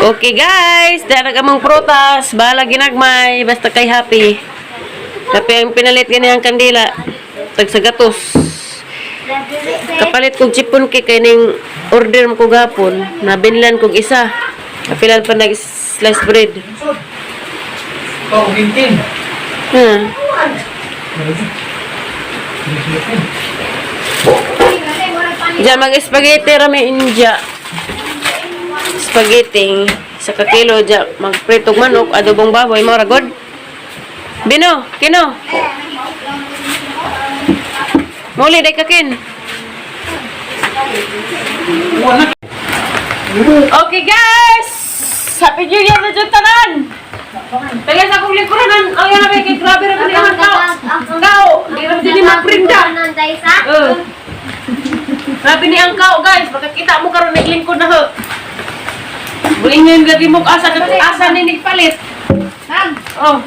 Okay guys, darag among prutas, bahala ginagmay, basta kay happy. Happy ang pinalit gani ang kandila. Tagsagatos. Kapalit kog chipon cake kay ning order mo ko gapon, nabinlan kog isa. Kapilan pa nag slice bread. Oh, gintin. Diyan mag spaghetti rami inja. Spaghetti sa kakilo diyan magpritog manok, adobong baboy, mao ra god. Bino, kino. Muli day kakin. Okay guys! Happy New Year na dyan tanan! Taga sa akong lingkuran, ang yan namin kay grabe ra ni ang tao. Tao, di ra din maprinda. Grabe ni ang kao guys, makakita mo karon naglingkod na ho. Buingin lagi mo asa ka asa ni nigpalit. Oh.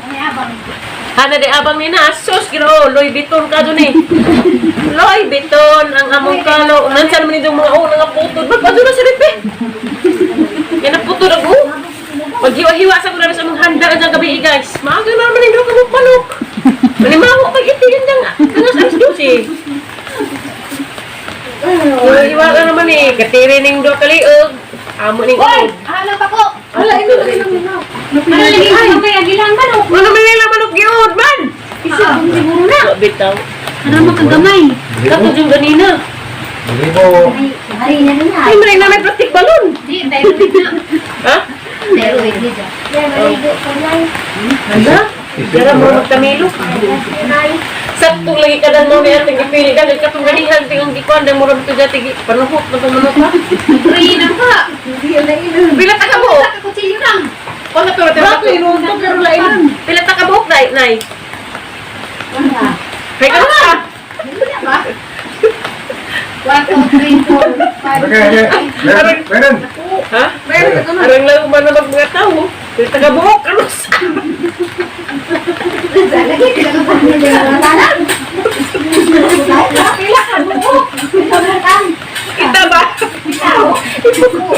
Hana di abang ni na sus Ginoo, Louis Vuitton ka dun eh. Louis Vuitton ang among kalo. Nansan man itong mga una nga putod. Ba't pa na sa ripe? Yan ang putod ako. Maghiwa-hiwa sa kuno sa mga handa sa gabi eh, guys. Maaga na naman yung kamok manok. Manimaho pag itingin dyan. Kanas alas 12. Hiwa ka naman eh. Katiri ning do kaliog. Amo ning Hoy! uod. Ano pa ko? Wala ino ino ino. Ano lagi ko kay agilang manok? Wala man nila manok giud man. Isa siguro na. Wa bitaw. Ano mo kagamay? Kato yung ganina. Libo. Hari na na. Ay, maray na may plastic balloon. Di, pero na. Ha? Pero hindi dyan. Hala? Dara mo magkamilo. Saktong lagi ka dan mo ni ating gipili ka katong ganihan tingang gikuan dan murag to dati panuhot na tong manok ha. Three na ka. Pila ta ka buok? Sa kutsilyo lang. Wala pero pero pero lain. Pila ta ka buok nay nay. Hay ka na. Ba? 1, 2, 3, 4, 5, Okay, okay. Meron, meron. Ha? Arang lang man na mag mga tao. Pila ta ka buok ano sa? Pila ka buok. Kita ba?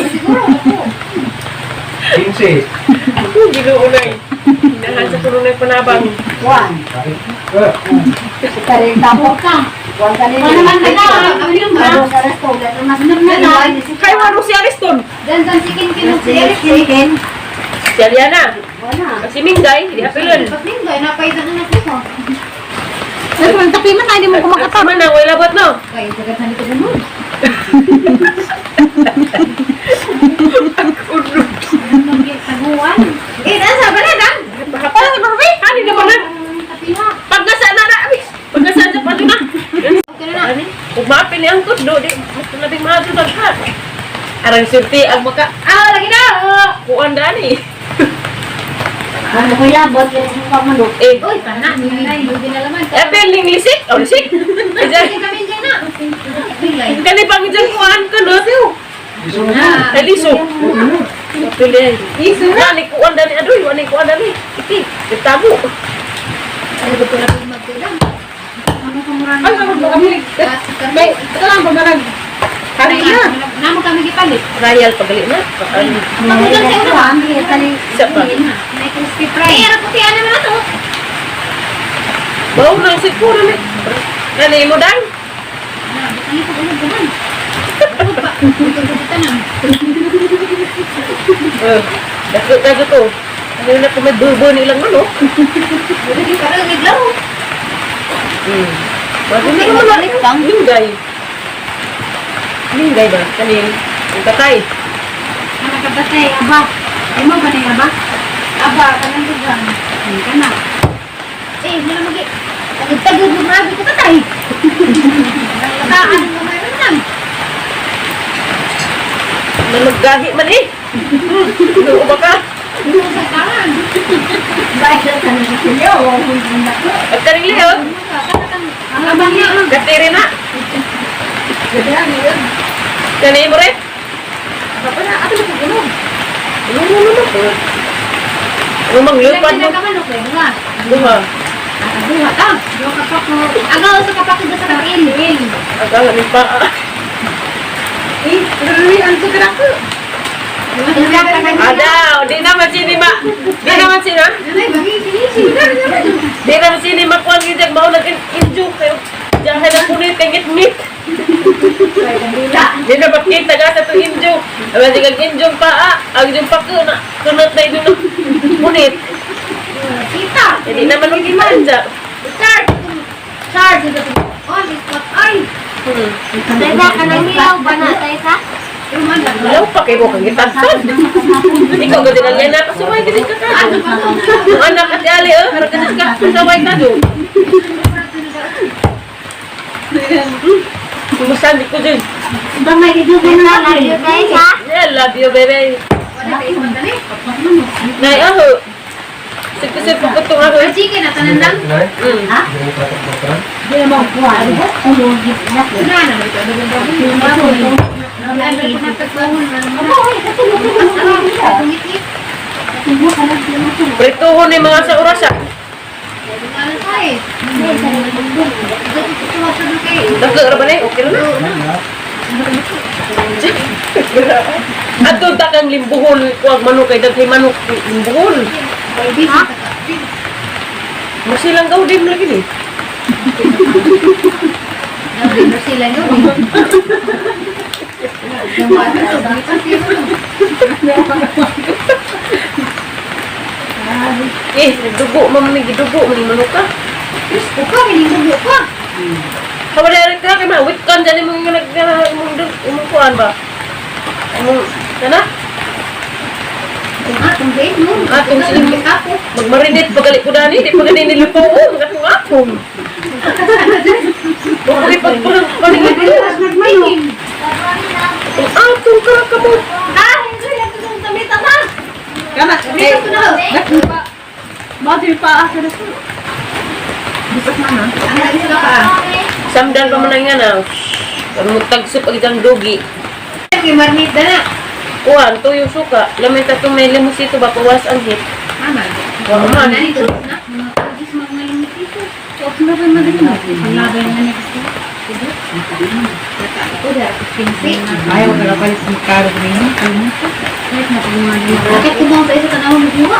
Siguro ako. 15. Ginoo nay. Hinahan sa kuno nay panabang. Wala naman na na. Ano yung ba? Ano na? Kay waro si Ariston. Dan sikin kin si Eric. Si Ariana. Si Mingay, di apilon. Pag linggo, napay na na ko. Tapi man na man na wala labot no. Kay dagat na nito mo. Taguan. Eh, nasa ba na dan? Para sa Norway? Ani naman na. Tapiha. Pagkasa na na, abi. Pagkasa sa pato na. Okay na na. Ani, ug maapil ni angkod do di mas labing maato daghan. Arang sulti ang maka. Ah, lagi na. Kuan dani. Ano ko labot yung pamanok. Eh, Uy, pana ni Hindi na laman. apil ning lisik. Oh, lisik. Kasi kami dyan na. Bigay. Kani pang dyan kuan ka no. Iso na. Ay liso. Apil eh. Liso na ni kuan dani adoy, wa ni kuan dani. Iti, itabo. Ay, ko na magkulang. Ano ka mura na? Ay, ako ba kami? May, ito lang, pag Hari na. Namo kami gipalit. Trial pagali na. Pagulang sa una. Isa pa. May crispy fry. Eh, ano puti ano na to? Bawo na si kuan ni. Kani mo dang. Na, ano ko ulo buhan. Ano pa? Ito ko tanan. Eh, dako dako to. Ano na kung may bubo nilang manok. Lagi parang naglaw. Bago na naman ulit kang linggay. Linggay ba? Kanin. Ang tatay. Nakakabatay, aba. Ay mo ba na aba? Aba, kanang dugang. Kana. Eh, wala magi. Tagod-tagod mo grabe ko patay. Lataan mo mayroon lang. Manuggahi man eh. Noo ba ka? Sa kaan. Bayan sa nagsisilyo. At kaning liot. Ang abang niya. Katiri na. Kanin mo rin. Apa na, ato na pagulog. Ano mo naman? Ano manglupad mo? Ilan ka manok eh, duha. Duha. Ah, duha ta. Duha ka pa ko. Agaw sa kapakid sa kapil. Ang ni pa. Eh, rari, ang ko ako. Adaw, di naman sini ma. Di naman sina. Di naman sini makuan gyud mao nag injo kayo. Diyan na punit kay ngitngit. Di na makita ka sa itong injo. Alam di kag injong paa, ang injong pako na kunot na ito na punit. Kita. Hindi naman makita dyan. Charge. Charge. On the spot. Ay. Teka, kanang hilaw ba na, teka? Ilaw pa kayo kang gitagtag. Ikaw gadi lang yan na kasuway gadi ka ka. Ang anak at ali eh, harap ka ka kasuway ka do. Kumusta di ko dyan? Ba may gidugay na love you, teka? Yeah, love you baby. Nay aho. Sip-sip ko itong aho. Chicken na tanan lang. Nay? Mm. Hindi mo patok doktoran? Di na makuha. Umugit na. Na na ito. Prituhon ni mga sa oras ah. Dagko ra ba ni? Okay ra na. Adto ta kang limbuhol kuwag manok kay daghay manok limbuhol. Masilang gaw din lagi ni. Eh, nagdugo man ni gidugo man ni manok ka. Kawala rin ka kay mawit kan dyan imong nag imong imong kuan ba? Imong kana? Atong sige magmarinate pagali ko dani, di pa gani niluto ko, mga atong. Okay pag paningit ko. Ang atong ka ka mo. Kana, eh. Bakit pa asa na ko? Bisok na na. Samdan pa man ang nga na. Ang tagsip ang isang dugi. Kuan, tuyo suka. Lamay ta itong may limosito ba, pawas ang hit. Wa man. Ayaw ka na palit sa karo rin. Bakit kung sa isa tanawang magbuwa?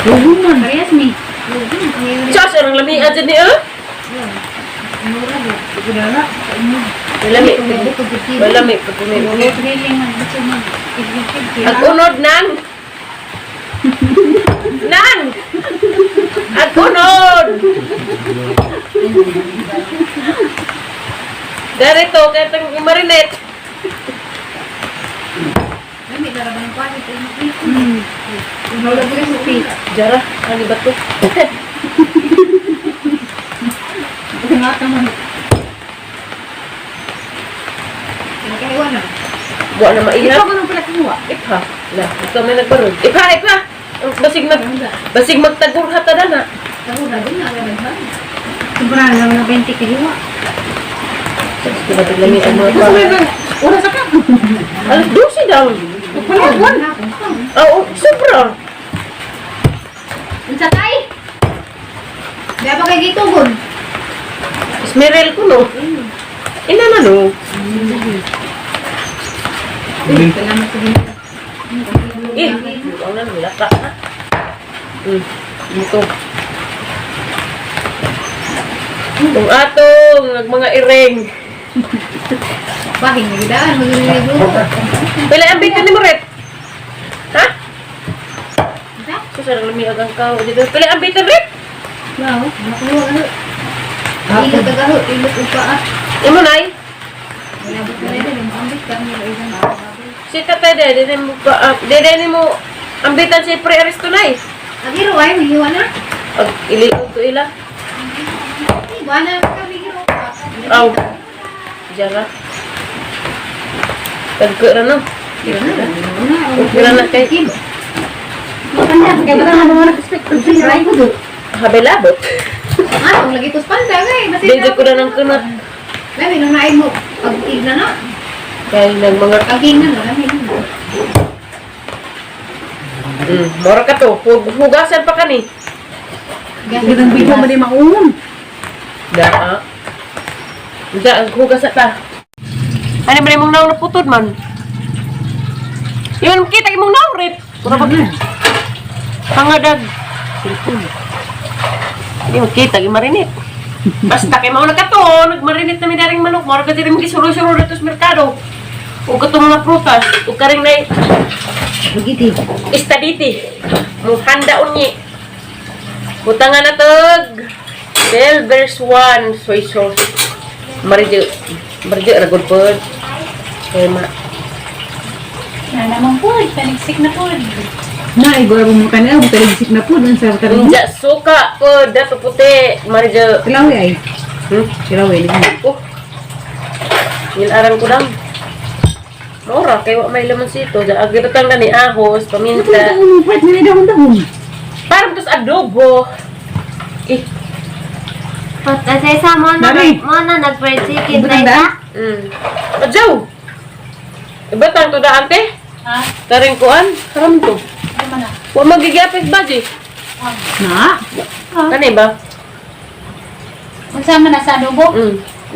Luguman. Parehas ni. Sus, ang lami adyan ni eh. Lami. Walami pag may unod. Ang unod nang. Nang. Ang unod. Darito kay tang marinate. Jara, ano ba to? Buwa na maiha. Ikaw ba nung pala kuha? Ipha. La, ikaw may nagbarod. Ipha, ipha. Ang Basig mag basig magtagurha ta na. Sobrang lang na 20 kahiwa. Gusto ba taglami ang mga Gusto mo ba? Oras ka. Alas 12 daw. Wala. Oo, sobra. Unsa kay? Di ba kay gitugon? Ismerel ko no. Ina na no. Eh, ang na lata na. Ito. Itong atong nagmanga ireng. Bahin gidaan magiging Pila ang bitin ni Moret? Ha? Susarang lamiag ang kao dito. Pila ang bitin, Ret? Wow, nakuha ano. Ilog ka gaho, ilog upa ah. Imo nay. Wala ba ka rin, ambit ka mo isang Si tatay de, de mo pa, de de mo ambitan si Pre Aristo nay. Agiro ay mihiwa na. Ag iliog to ila. Wala ka migiro. Aw. Jara. Tagka ra no. Okay ra na kay Kaya ba naman mga nag-expect? habelabot. Ah, ang lagi tos panda kay. Dito ko na ng kunot. Lami nung naay mo pag na na. Kay nang mga Paging na na lami na. Mora ka to. Hugasan pa kani. Gandang bigo mo di maungon. Da. Da, ang hugas ta. Ano ba mong nauna putod man? Yun, kita imong naurit. Pura ba pangadag. Cellphone. Hindi mo kita, marinit. Basta kay mauna ka to, nagmarinit na mi daring manok. Mara ka diri magisulo-sulo dito sa merkado. Ug katong mga prutas, ug karing nay Bugiti. istaditi. Muhanda unyi. Butangan na tag. Silver Swan soy sauce. Marijo. Marijo ra gud pod. Kay ma Na naman po, taligsik na po. Na, igor mo ka na, taligsik na po, dun sa tarin. Unja suka pod dato puti. Marijo. Silawi ay. Hmm? Silawi, lagi. Oh. Nilaran ko lang. Mora, kay wa may laman sito. Da agirutang na ni ahos, paminta. Ano, pwet, may dahon-dahon. Parang tos adobo. Eh, Patay sa mo na Mari. mo na nag-fried chicken Ibutang tayo. da? Adyaw. Iba tang to da ante? Ha? Taring kuan, haram to. Ano man na? Wa magigyapit ba di? Na? Kani ba? Magsama na sa adobo?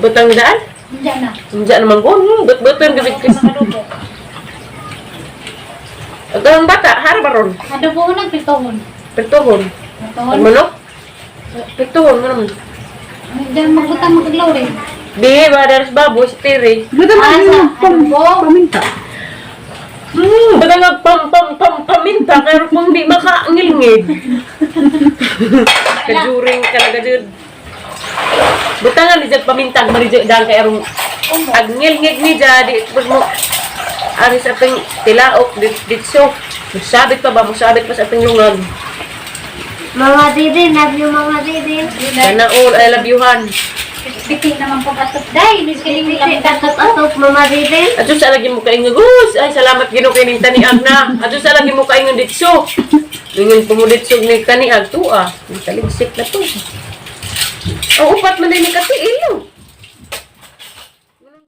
Butang daan? Hindi na. Unja naman ko. But-butan gabi Adobo sa adobo. Ang bata, hara baron. Adobo nang pitohon. Pertuhon. Ang Pitohon. manok? Pertuhon mo naman. Diyan magbutang magaglaw rin. Di ba daris baboy si Tiri. Buta Ah, man sa yung adobo. paminta. Baka nga pam pam pam paminta pero kung di makaangilngid. Kajuring kalaga jud. Butangan ni jag pamintag mari jud dang kay arong agngilngid ni ja di pud mo ari sa ating tilaok ditso. Musabit pa ba musabit pa sa ating lungag. Mga didi, love you mga didi. Sana all I love you han. Bitin naman po katok. Day, miss kiling Bitin lamitan atok atok mga didi. Adto sa lagi mo kaingon, "Gus, ay salamat Ginoo kay ning taniag na." Adto sa lagi mo kaingon ditso. Ingon pumuditsog ni taniag tuwa. Taligsik na to. Ang upat man din ni katiil.